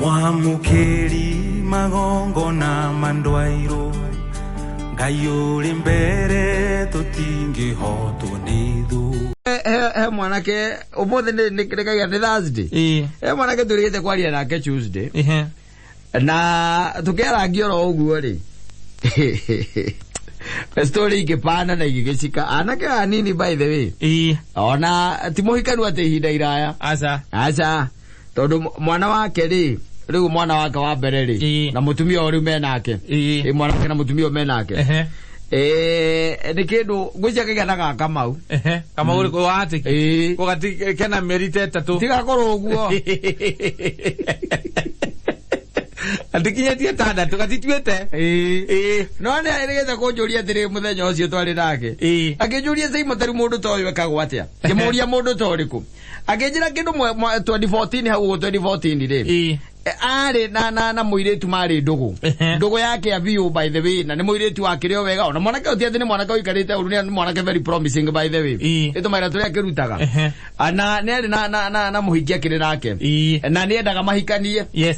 Mwamũkĩri magongona mandwairwo Ngai ũrĩ mbere tũtingĩhotwo nĩ thũ. He mwanake ũmũthĩ nĩ nĩ Thursday. Ĩĩ. He mwanake tũrĩgĩte kwaria nake Tuesday. Ehe. Na tũkĩarangia oro ũguo rĩ, story ingĩpana na igĩgĩcika anake anini, by the way. Ĩĩ. Ona ti mũhikanu atĩ ihinda iraya. Aca. Aca, tondũ mwana wake rĩ, rĩu mwana wake wa mbere rĩ, na mũtumia ũyũ rĩu menake. Ĩĩ. Ĩ, mwana wake na mũtumia ũyũ menake. Ehe. Nĩ kĩndũ ngwĩciria kaigana ga Kamau. Ehe. Kama uri wa atĩ. Ĩĩ. Gũgati kena mĩeri ta 3. Tigakorwo ũguo. Atikinyĩtie 6 gatituĩte. Ĩĩ. Ĩĩ. No nĩ arĩgĩte kũnjũria atĩrĩ mũthenya ũcio twarĩ nake. Ĩĩ. Akĩnjũria Saimo tarĩu mũndũ ta ũyũ ekagwo atĩa? Ngĩmũria mũndũ ta ũrĩkũ? Akĩnjĩra kĩndũ 2014 hau ũguo 2014 rĩ. Ĩĩ. Arĩ na mũirĩtu marĩ ndũgũ. Ehe. Ndũgũ yake ya biũ, by the way, na nĩ mũirĩtu wakĩrĩ o wega, ona mwanake ũyũ ti atĩ nĩ mwanake ũikarĩte ũru, nĩ mwanake very promising, by the way. Ĩĩ. Ĩtũmaĩra tũrĩa akĩrutaga. Ehe. Na nĩ arĩ na mũhiki akĩrĩ nake. Ĩĩ. Na nĩ endaga mahikanie. Yes.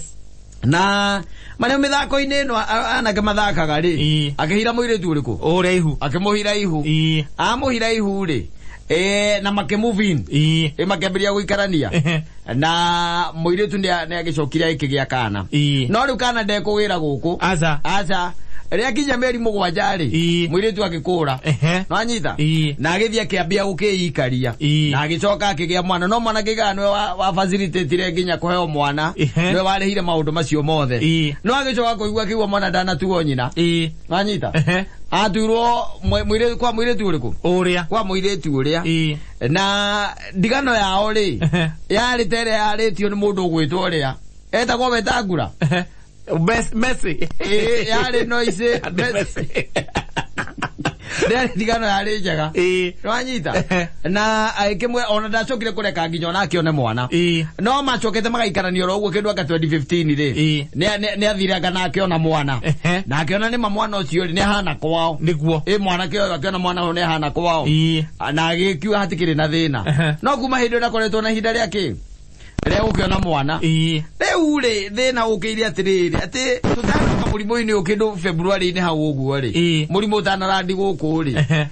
Na marĩa mĩthako-inĩ ĩno anake mathakaga rĩ, Ĩĩ. akĩhira mũirĩtu ũrĩkũ? Ũrĩa ihu. Akĩmũhira ihu. Ĩĩ. Amũhira ihu rĩ, na makĩ move in. Ĩĩ. Makĩambĩrĩria gũikarania. Ehe. Na mũirĩtu nĩ agĩcokire agĩkĩgĩa kana. Ĩĩ. No rĩu kana ndekũgĩra gũkũ. Aca. Aca, rĩakinya mĩeri 7 rĩ, Ĩĩ. mũirĩtu agĩkũra. Ehe. Nwanyita? Ĩĩ. Na agĩthiĩ akĩambia gũkĩikaria. Ĩĩ. Na agĩcoka akĩgĩa mwana, no mwana kĩgaa nĩwe wa facilitatire nginya kũheo mwana. Ehe. Nĩwe warĩhire maũndũ macio mothe. Ĩĩ. No agĩcoka kũigua kĩigua mwana ndanatuo nyina. Ĩĩ. Nwanyita? Ehe. Atuirwo mũirĩtu kwa mũirĩtu ũrĩkũ? Ũrĩa. Kwa mũirĩtu ũrĩa. Ĩĩ. Na ndigano yao rĩ, Ehe. yarĩ ta ĩrĩa yarĩtio nĩ mũndũ ũgwĩtwo ũrĩa etagwo Wetangula. Ehe. Messi. Ĩĩ, yarĩ noise. Ati Messi. Rĩarĩ ndigano yarĩ njega. Ĩĩ. Nwanyita? Ehe. Na agĩkĩmwĩra ona ndacokire kũreka nginya ona akĩone mwana. Ĩĩ. No macokete magaikarania oro ũguo kĩndũ anga 2015 rĩ, Ĩĩ. nĩ athire anga na akĩona mwana. Ehe. Na akĩona nĩma mwana ũcio rĩ nĩ ahana kwao. Nĩguo. Ĩ, mwanake ũyũ akĩona mwana ũyũ nĩ ahana kwao. Ĩĩ. Na agĩkiuga hatikĩrĩ na thĩna. Ehe. No kuma hĩndĩ ĩyo ndakoretwo na ihinda rĩa kĩ rĩa gũkĩona mwana. Ĩĩ. Rĩu rĩ, thĩna ũkĩire atĩrĩrĩ, atĩ tũtanoka mũrimũ-inĩ ũyũ kĩndũ February-inĩ hau ũguo rĩ, Ĩĩ. mũrimũ ũtanarandi gũkũ rĩ, Ehe.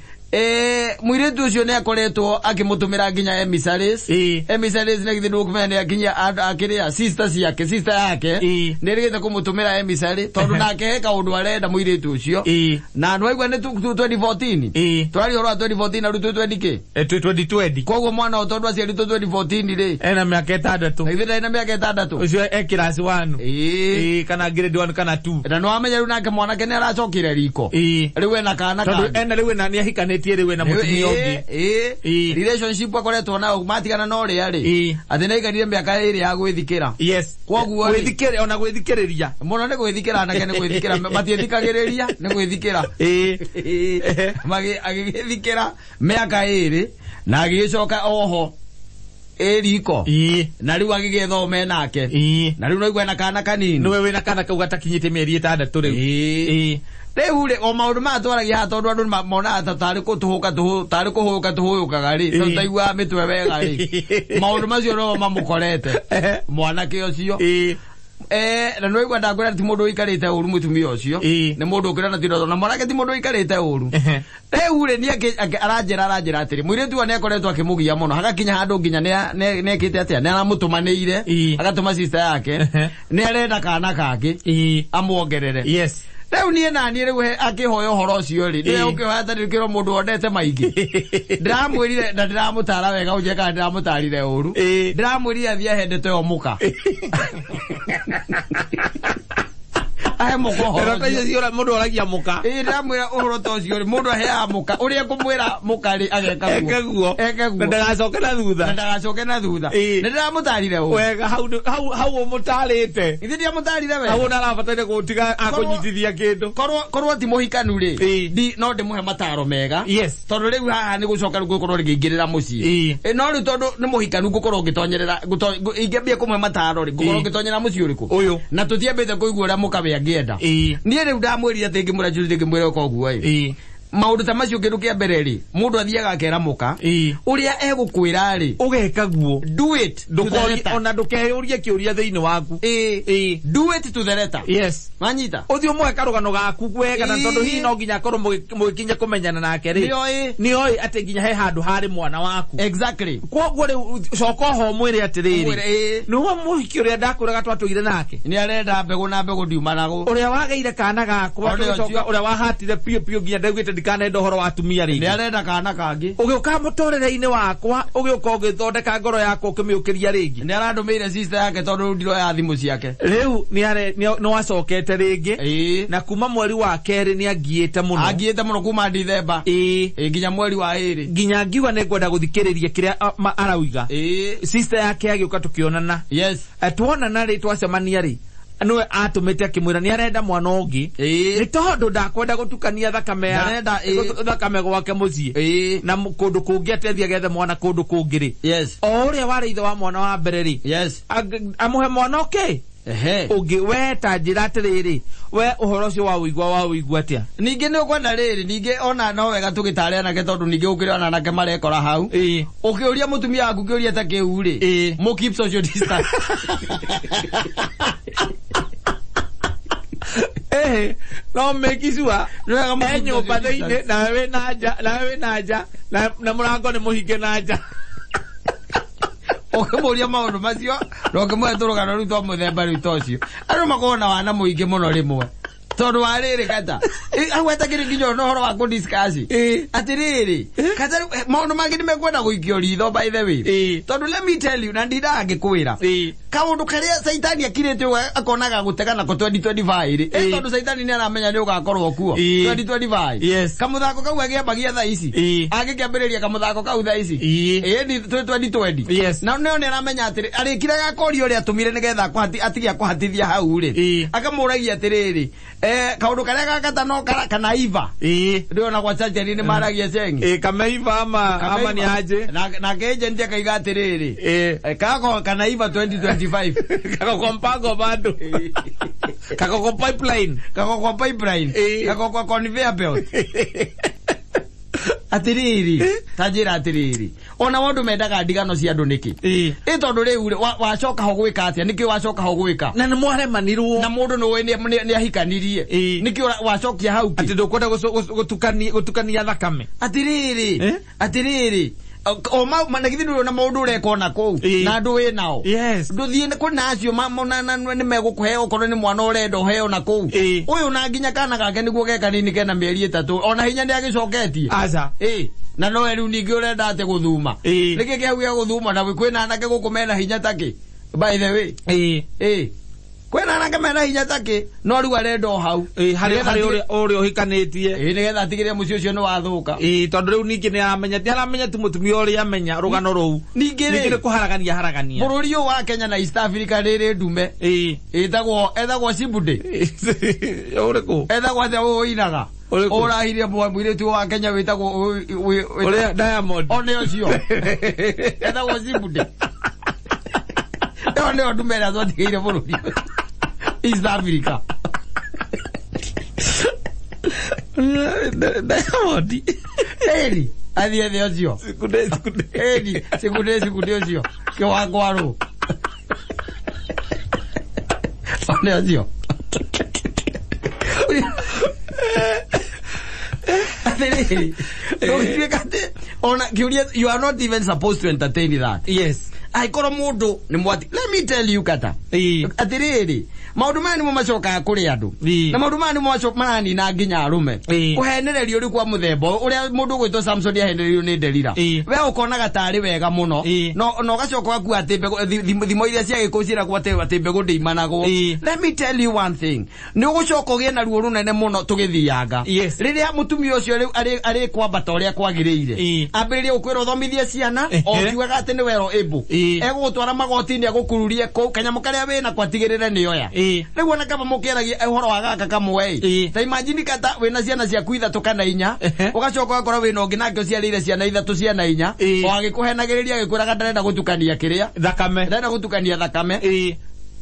Mũirĩtu ũcio nĩ akoretwo akĩmũtũmĩra nginya emissaries. Ĩĩ. Emissaries nĩ githĩ ndũkũmenya nĩ nginya akĩrĩa sister ciake, sister yake Ĩĩ. nĩ rĩgĩte kũmũtũmĩra emissary tondũ nake he kaũndũ arenda mũirĩtu ũcio. Ĩĩ. Na nĩwaigua nĩ 2014. Ĩĩ. Tũraria ũhoro wa 2014 na rĩu twĩ 20 kĩ. Twĩ 2020. Koguo mwana ũyũ tondũ aciaritwo 2014 rĩ, Ena mĩaka 6. Na githĩ ndarĩ na mĩaka 6? Ũcio e class 1. Ĩĩ. Ĩĩ, kana grade 1 kana 2. Na nĩwamenya rĩu nake mwanake nĩ aracokire riko. Ĩĩ. Rĩu ena kana Tondũ kangĩ. ena rĩu ena nĩ ahikanĩtie rĩu ena mũtumia ũngĩ. Ĩĩ. Ĩĩ. Relationship akoretwo nayo matigana na ũrĩa rĩ, Ĩĩ. atĩ nĩ aikarire mĩaka 2 ya gwĩthikĩra. Yes. Koguo rĩ- Gwĩthikĩrĩ ona gwĩthikĩrĩria. Mũno nĩ gwĩthikĩra, anake nĩ gwĩthikĩra matiĩthikagĩrĩria, nĩ gwĩthikĩra. Ĩĩ. Ĩĩ. Agĩgĩthikĩra mĩaka 2 na agĩgĩcoka oho ĩ riko. Ĩĩ. Na rĩu agĩgĩetha ũme nake. Ĩĩ. Na rĩu naigua ena kana kanini. Nĩwe wĩna kana kau gatakinyĩte mĩeri 6 rĩu. Ĩĩ. Ĩĩ. Rĩu rĩ, o maũndũ maya twaragia haha tondũ andũ monaga ta tarĩ kũtũhũka tarĩ kũhũyũka tũhũyũkaga rĩ, Ĩĩ. tondũ taiguaga mĩtwe wega rĩ, maũndũ macio no mamũkorete mwanake ũcio. Ĩĩ. Na nĩwaigua ndakwĩra ti mũndũ ũikarĩte ũru mũtumia ũcio. Ĩĩ. Nĩ mũndũ ũkĩra na ti na mwanake ti mũndũ ũikarĩte ũru. Ehe. Rĩu rĩ, niĩ aranjĩra atĩrĩ, mũirĩtu ũyũ nĩakoretwo akĩmũgia mũno hagakinya handũ nginya nĩekĩte atĩa, nĩaramũtũmanĩire. Ĩĩ. Agatũma sister yake. Ehe. Nĩarenda kana kangĩ Ĩĩ. amuongerere. Yes. Rĩu niĩ naniĩ rĩu akĩhoya ũhoro ũcio rĩ, nĩwe Ĩĩ. ũkĩhoya tarĩ kĩro mũndũ wondete maingĩ. Ndĩramwĩrire na ndĩramũtara wega, ũnjĩre kana ndĩramũtarire ũru. Ĩĩ. Ndĩramwĩrire athiĩ ahe ndeto ĩyo mũka, ahe mũka ũhoro Ĩro ta ũcio. icio ciora mũndũ oragia mũka. Ĩĩ, ndĩramwĩra ũhoro ta ũcio rĩ, mũndũ aheaga mũka ũrĩa ngũmwĩra mũka rĩ, ageka guo. Eke guo. Eke Na guo. ndagacoke na Na thutha. ndagacoke na thutha. Ĩĩ. Nĩ ndĩramũtarire ũru. Wega hau hau hau ũmũtarĩte. Ithe ndiamũtarire Hau wega. ona arabataire gũtiga akũnyitithia kĩndũ. Korwo ti mũhikanu rĩ, Ĩĩ. no ndĩmũhe mataro mega. Yes. Tondũ rĩu haha nĩ gũcoka rĩu ngũkorwo rĩngĩingĩrĩra mũciĩ. Ĩĩ. No rĩu tondũ nĩ mũhikanu ngũkorwo ngĩtonyerera, ingĩambia kũmũhe mataro rĩ, ngũkorwo Ĩĩ. ngĩtonyera mũciĩ ũrĩkũ? Ũyũ. Na tũtiambĩte kũigua ũrĩa mũkawe angĩenda. Ĩĩ. Niĩ rĩu ndamwĩrire atĩ ngĩmwĩra Judy, ngĩmwĩra ũka ũguo ĩ. Ĩĩ. Maũndũ ta macio kĩndũ kĩa mbere rĩ, mũndũ athiaga akera mũka ũrĩa egũkwĩra rĩ, Ũgeka guo. Do it to the Ndũkorie letter. ona ndũkeyũrie kĩũria thĩinĩ waku. Ĩĩ. Do it to the letter. Yes. Wanyita? Ũthiĩ ũmũhe karũgano gaku wega, na tondũ hihi no nginya akorwo mũgĩkinya kũmenyana nake rĩ, Nĩoĩ. nĩoĩ atĩ nginya he handũ harĩ mwana waku. Exactly. Koguo rĩu coka oho ũmwĩre atĩrĩrĩ, Ũmwĩre, ĩĩ. nĩwe mũhiki ũrĩa ndakwĩraga twatũire nake, Nĩ arenda mbegũ na mbegũ ndiumanagwo. Ũrĩa wagĩire kana gakwa, O nĩ tũgĩcoka ũcio. ũrĩa wahatire biũ biũ nginya ndaugĩte ndikanenda ũhoro wa atumia Nĩ rĩngĩ, arenda kana kangĩ. Ũgĩũka mũtũrĩre-inĩ wakwa, ũgĩũka ũgĩthondeka ngoro yakwa, ũkĩmĩũkĩria rĩngĩ. Nĩ arandũmĩire sister yake tondũ rĩu ndiroya thimũ ciake. Rĩu nĩwacokete rĩngĩ, na kuma mweri wa kerĩ nĩ angiĩte mũno. Angiĩte mũno kuma Dithemba. Ĩĩ, nginya mweri wa ĩrĩ. Nginya ngiuga nĩ ngwenda gũthikĩrĩria kĩrĩa arauga. Sister yake agĩũka tũkĩonana. Tuonana rĩ, twacemania rĩ, nĩwe atũmĩte akĩmwĩra nĩ arenda mwana ũngĩ, nĩ tondũ ndakwenda gũtukania thakame ya Ndarenda, ĩĩ. Thakame gwake mũciĩ na kũndũ kũngĩ, atĩ athiĩ agethe mwana kũndũ kũngĩ rĩ, o ũrĩa warĩ ithe wa mwana wa mbere rĩ, amũhe mwana ũkĩ ũngĩ. We ta njĩra atĩrĩrĩ, we ũhoro ũcio wa ũigua atĩa? Ningĩ nĩ ũkwenda rĩrĩ, ningĩ ona no wega tũgĩtare anake, tondũ ningĩ gũkĩrĩ ona anake marekora hau. Ũkĩũria mũtumia waku kĩũria ta kĩu rĩ, mũ keep social distance. No make sure Nĩ wega mũ e keep nyũmba social thĩinĩ, distance. nawe wĩ na nja, nawe wĩ na nja, na mũrango nĩ mũhinge na nja. Ũkĩmũria maũndũ macio na ũkĩmũhe tũrũgano rũu twa mũthemba rĩu ta ũcio, andũ makoragwo na wana mũingĩ mũno rĩmwe, tondũ wa rĩrĩ kata hau hatakĩrĩ nginya ona ũhoro wa kũdiscuss. Atĩrĩrĩ kata, rĩu, maũndũ mangĩ nĩ mekwenda gũikio ritho, by the way. Tondũ let me tell you, na ndindaga ngĩkwĩra, kaũndũ karĩa caitani akirĩte ũguo akonaga gũtega nako 2025 rĩ, tondũ caitani nĩ aramenya nĩ ũgakorwo kuo 2025. Kamũthako kau agĩambagia thaa ici, agĩkĩambĩrĩria kamũthako kau thaa ici. Ĩĩ, ni 2020. Na no nĩ aramenya atĩrĩ, arĩkiraga akoria ũrĩa atũmire nĩgetha atige akũhatithia hau rĩ, akamũragia atĩrĩrĩ, kaũndũ karĩa gakata no kanaiva. Ndĩrona gwa Chacheri nĩ maragia cengi. Kameiva ama ni aje? Nake agent akaiga atĩrĩrĩ, kako kanaiva 2025. Kako kwa mpango bado, kako kwa pipeline. Kako kwa pipeline. Kako kwa conveyor belt. Atĩrĩrĩ, ta njĩra atĩrĩrĩ, ona wondu mendaga ndigano cia andũ nĩkĩ? Ĩ tondũ rĩu rĩ, wacoka ho gwĩka atĩa? Nĩkĩ wacoka ho gwĩka? Na nĩ mwaremanirwo. Na mũndũ nĩ nĩ ahikanirie. Nĩkĩ wacokia hau kĩ? Atĩ ndũkwenda gũtukania thakame. Atĩrĩrĩ, atĩrĩrĩ, o na githĩ ndũrĩ na maũndũ ũreka ona kũu na andũ wĩ nao? Ndũthiĩ kwĩna acio nĩ megũkũhe, okorwo nĩ mwana ũrenda ũheo na kũu. Ũyũ na nginya kana gake nĩguo ge kanini kena mĩeri 3, ona hinya nĩ agĩcoketie. Aca. Ĩ, na nowe rĩu ningĩ ũrenda atĩ gũthuma? Nĩkĩ kĩhau gĩa gũthuma? Na kwĩna anake gũkũ mena hinya takĩ, by the way. Ĩ, kwĩna anake mena hinya takĩ, no rĩu arenda o hau. Harĩ Nĩgetha harĩ ũrĩa ũhikanĩtie. Ĩ, nĩgetha atigĩrĩre mũciĩ ũcio nĩ wathũka. Ĩĩ, tondũ rĩu ningĩ nĩ aramenya ti mũtumia ũrĩa amenya rũgano rũu. Ningĩ ningĩ rĩ, nĩ kũharagania haragania. Bũrũri ũyũ wa Kenya na East Africa rĩrĩ ndume ĩtagwo ethagwo Cibude. Ũrĩkũ? Ethagwo atĩa ũyũ ũinaga? Ũrĩkũ? Ũrahirie mũirĩtu wa Kenya wĩtagwo Ũrĩa Diamond? O nĩ ũcio ethagwo Cibude. Ĩyo nĩyo ndume ĩrĩa twatigĩire bũrũri East Africa. Diamond. Ĩni athiĩ thĩ ũcio. Sikunde sikunde. Ĩni cikunde cikunde ũcio kĩwangwarũ o nĩ ũcio. Atĩrĩrĩ, ndũgĩtuĩka atĩ ona kĩũria, you are not even supposed to entertain that. Angĩkorwo mũndũ nĩ mwati, let me tell you kata, atĩrĩrĩ, maũndũ maya nĩmo macokaga kũrĩ andũ, na maũndũ maya nĩmo maranina nginya arũme. Kũhenererio rĩu kwa mũthemba ũyũ, ũrĩa mũndũ ũgwĩtwo Samson ahenererio nĩ Delila, we ũkonaga tarĩ wega mũno, no na ũgacoka ũgakua atĩ mbegũ thimo iria cia gĩkũyũ ciĩragwo atĩ mbegũ ndĩimanagwo. Let me tell you one thing, nĩ ũgũcoka ũgĩe na ruo rũnene mũno tũgĩthianga, rĩrĩa mũtumia ũcio rĩu arĩ kwambata ũrĩa kwagĩrĩire, ambĩrĩrie gũkwĩra ũthomithie ciana, o kiugaga atĩ nĩ wero ĩmbũ, egũgũtwara magoti-inĩ, agũkururie kũu kanyamũ karĩa wĩnako atigĩrĩre nĩoya. Rĩu ona kaba mũkĩaragia ũhoro wa gaka kamwe ĩ, ta imagine kata wĩna ciana ciaku ithatũ kana inya, ũgacoka ũgakora wĩna ũngĩ nake ũciarĩire ciana ithatũ, ciana inya, o agĩkũhenagĩrĩria agĩkwĩraga ndarenda gũtukania kĩrĩa thakame, ndarenda gũtukania thakame.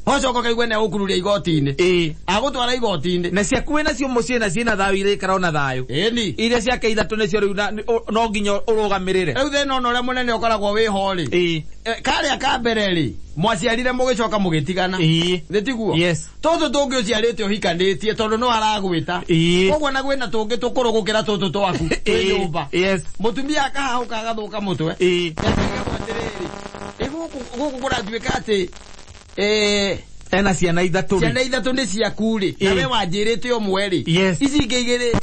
Hocoka kaigua nĩ agũkururia igoti-inĩ. Agũtwara igoti-inĩ. Na ciaku wĩna cio mũciĩ na ciĩna thayũ irĩikara ona thayũ. Ĩni. Iria ciake ithatũ nĩcio rĩu no nginya ũrũgamĩrĩre. Rĩu thĩna ona ũrĩa mũnene ũkoragwo wĩho rĩ. Karĩa ka mbere rĩ, mwaciarire mũgĩcoka mũgĩtigana. Nĩ tiguo? Yes. Tũtũ tũngĩ ũciarĩte ũhikanĩtie tondũ no aragwĩta. Koguo na gwĩna tũngĩ tũkũrũ gũkĩra tũtũ twaku twĩ nyũmba. Yes. Mũtumia akahahũka agathũka mũtwe. Atĩrĩrĩ, gũkũ kũratuĩka atĩ ena ciana ithatũ. Ciana ithatũ nĩ ciaku rĩ. Na we wanjĩrĩte ũmwe rĩ. Yes. Ici ingĩ igĩrĩ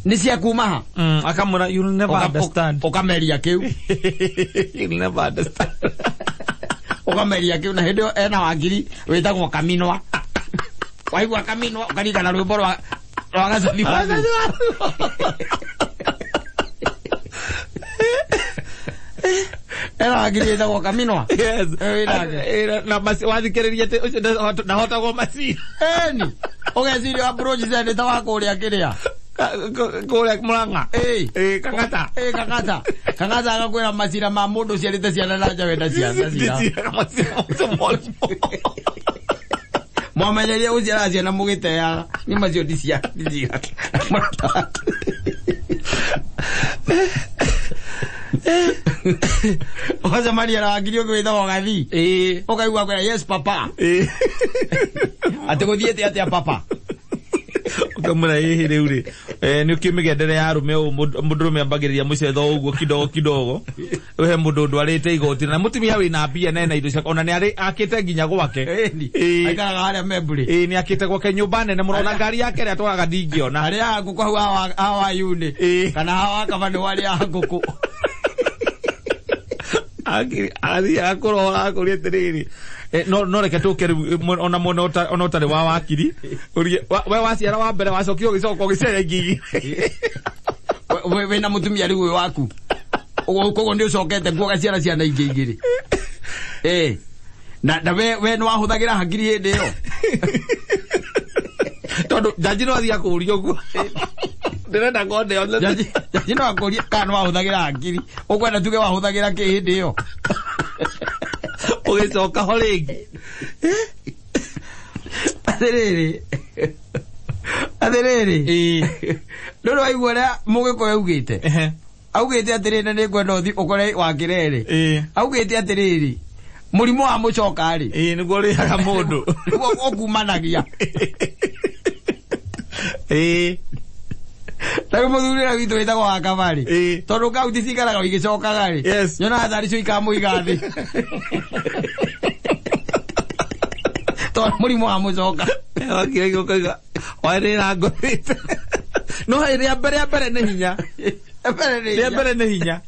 nĩ ciaku maha. Akamwĩra you'll never understand. Ũkameria kĩu. You'll never understand. Ũkameria kĩu na hĩndĩ ĩyo ena wangiri wĩtagwo Kaminwa. Waigua Kaminwa ũkarigana rwĩmbo rwa Gacathi. Ena wangiri wĩtagwo Kaminwa. Yes. Na wathikĩrĩria atĩ ũcio ndahotagwo macira. Ĩni. Ũgeciria approach cia ta wa kũrĩa kĩrĩa. Kũrĩa Mũrang'a. Kang'ata. Kang'ata. Kang'ata agakwĩra macira ma mũndũ ũciarĩte ciana na nja wenda ciana cia. Mwamenyeria gũciara ciana mũgĩteaga. Nĩ macio ndiciaga. Ũgacemania na wakiri ũngĩ wĩtagwo Gathii. Ũkaigua akwĩra yes papa. Atĩ gũthiĩte atĩa papa. Ũkamwĩra ĩhĩ rĩu rĩ, nĩ ũkĩũĩ mĩgendere ya arũme ũũ, mũndũrũme ambagĩrĩria mũcetho ũguo kidogo kidogo. He mũndũ ndwarĩte igoti na mũtumia wĩna mbia na ena indo ciake, ona nĩ akĩte nginya gwake. Aikaraga harĩa Memburi. Nĩ akĩte gwake nyũmba nene mũno, na ngari yake ĩrĩa atwaraga ndingĩona. Harĩa ngũkũ hau hawa yunĩ. Kana hawa kaba nĩ harĩa ngũkũ. Athiaga kũrora akũria atĩrĩrĩ, no reke tũke rĩu ona mwena ona ũtarĩ wa wakiri, we waciara wa mbere wacokire ũgĩcoka ũgĩciara ingĩ igĩrĩ. Wĩna mũtumia rĩu wĩ waku. Koguo nĩ ũcokete kuo ũgaciara ciana ingĩ igĩrĩ. Na we nĩ wahũthagĩra hakiri hĩndĩ ĩyo. Tondũ njanji no athiĩ akũũria ũguo. Ndĩrenda ngone one. Njanji no akũrie kana nĩ wahũthagĩra hakiri. Ũkwenda tuge wahũthagĩra kĩ hĩndĩ ĩyo. Ũgĩcoka ho rĩngĩ. Atĩrĩrĩ. Atĩrĩrĩ. Ndũrĩ waigua ũrĩa Mũgĩkũyũ augĩte? Augĩte atĩrĩrĩ, na nĩngwenda ũthiĩ ũkore Wakĩrerĩ. Augĩte atĩrĩrĩ, mũrimũ wa mũcoka rĩ. Nĩguo ũrĩaga mũndũ. Nĩguo ũkumanagia. Na rĩu mũthuri ũrĩa witũ wĩtagwo wa Kabarĩ. Tondũ kaunti cikaraga igĩcokaga rĩ. Nyonaga tarĩ cio ikamũiga thĩ. Tondũ mũrimũ wa mũcoka. Wakire gũkauga, warĩra ngorĩte. No rĩa mbere nĩ hinya. Rĩa mbere nĩ hinya.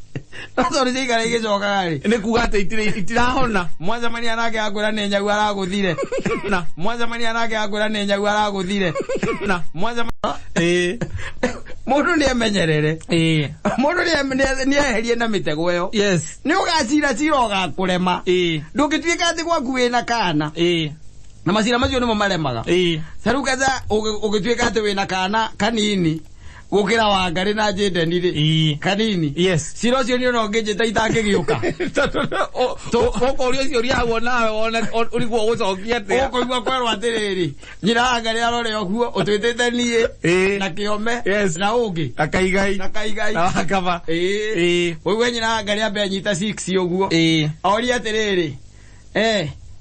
No tondũ ciaikara igĩcokaga rĩ. Nĩ kuga atĩ itirahona. Mwacemania nake akwĩra nĩ nyau aragũthire. Na mwacemania nake akwĩra nĩ nyau aragũthire. Na Mũndũ nĩ emenyerere. Mũndũ nĩ eherie na mĩtego ĩyo. Yes. Nĩ ũgacira cira ũgakũrema. Ndũngĩtuĩka atĩ gwaku wĩna kana. Na macira macio nĩmo maremaga. Tarĩu kaza ũgĩtuĩka atĩ wĩna kana kanini gũkĩra Wangarĩ na Njĩndeni rĩ. Kanini. Yes. Cira ũcio nĩ ona ũngĩnjĩta itangĩgĩũka. Ũkũrio ciũria hau nawe wone ũrigwo ũgũcokia atĩa. Ũkũigua kwerwo atĩrĩrĩ, nyina Wangarĩ arore ũguo ũtwĩtĩte niĩ na Kĩome na ũngĩ. Na Kaigai. Na Kaigai. Na Wakaba. Ũigue nyina Wangarĩ ambe anyita 6 ũguo. Orie atĩrĩrĩ,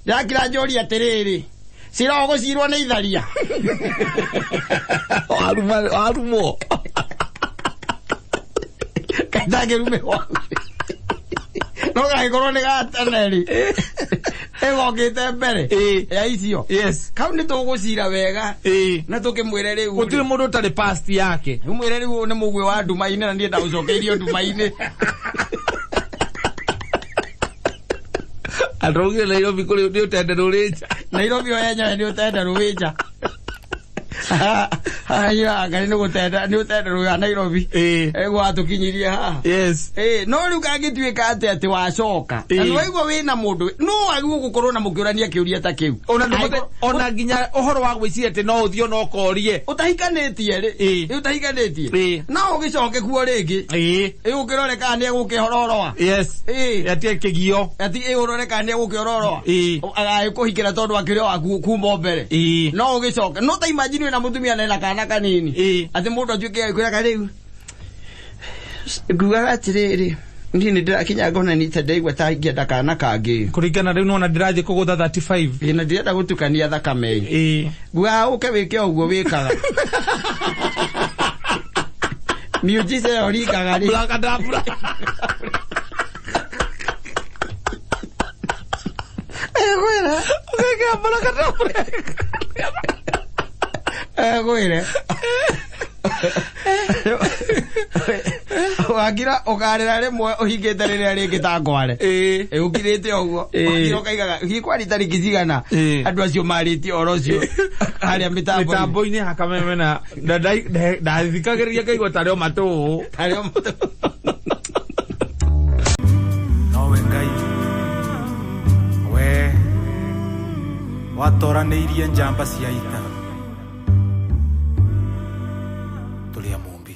ndakira njũrie atĩrĩrĩ, cira ũgũcirwo nĩ itharia. Warumwo. Kaitangĩrumĩrwo. No gagĩkorwo nĩ gatene rĩ. Ĩgokĩte mbere ya icio. Yes. Kau nĩ tũgũcira wega. Na tũkĩmwĩre rĩu. Gũtirĩ mũndũ ũtarĩ past yake. Ũmwĩre rĩu nĩ mũgwĩ wa nduma-inĩ na niĩ ndaũcokeirio nduma-inĩ. Andũ Nairobi kũrĩ nĩ ũtende rũrĩ nja. Nairobi o yenyewe nĩ ũtende rũrĩ nja. Aya, Ngai nĩ gũtenda nĩ ũtenda rũya Nairobi. Gwatũkinyirie haha. Yes. No rĩu kangĩtuĩka atĩ atĩ wacoka na nĩwaigua wĩna mũndũ no wagĩrĩirwo gũkorwo na mũkĩũrania kĩũria ta kĩu. Ona ona nginya ũhoro wa gwĩciria atĩ no ũthiĩ ona ũkorie. Ũtahikanĩtie rĩ. Ũtahikanĩtie. No ũgĩcoke kuo rĩngĩ. Ũkĩrore kana nĩ egũkĩhororoa. Yes. Atige kĩgio. Ati ũrore kana nĩ egũkĩororoa. Agagĩkũhikĩra tondũ akĩrĩ waku kuma o mbere. No ũgĩcoke no ta imagine wĩna mũtumia na ena kana kanini. Atĩ mũndũ atuĩke agĩkwĩra rĩu ngugaga atĩrĩrĩ, niĩ nĩ ndĩrakinya ngona nĩ ta ndaigua ta ingĩenda kana kangĩ. Kũringana rĩu nĩwona ndĩrathiĩ kũgũtha 35. Ĩ, na ndirenda gũtukania thakame. Ngugaga ũke wĩke ũguo wĩkaga. Miujiza ĩyo ringaga rĩ. Abracadabra. Egwĩre. Ũgekĩra abracadabra. Egwĩre. Wakira ũkarĩra rĩmwe ũhingĩte rĩrĩa rĩngĩ ta ngware. Ũkirĩte ũguo. Wakira ũkaigaga hikwari tarĩki cigana andũ acio marĩtie ũhoro ũcio harĩa mĩtambo-inĩ. Mĩtambo-inĩ hakamemena. Ndathikagĩrĩria ngaigua tarĩ o matũ. Tarĩ o matũ. Nowe Ngai we watoranĩirie njamba cia ita tũrĩ a Mũmbi.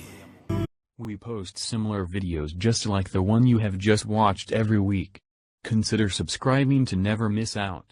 We post similar videos just like the one you have just watched every week. Consider subscribing to never miss out.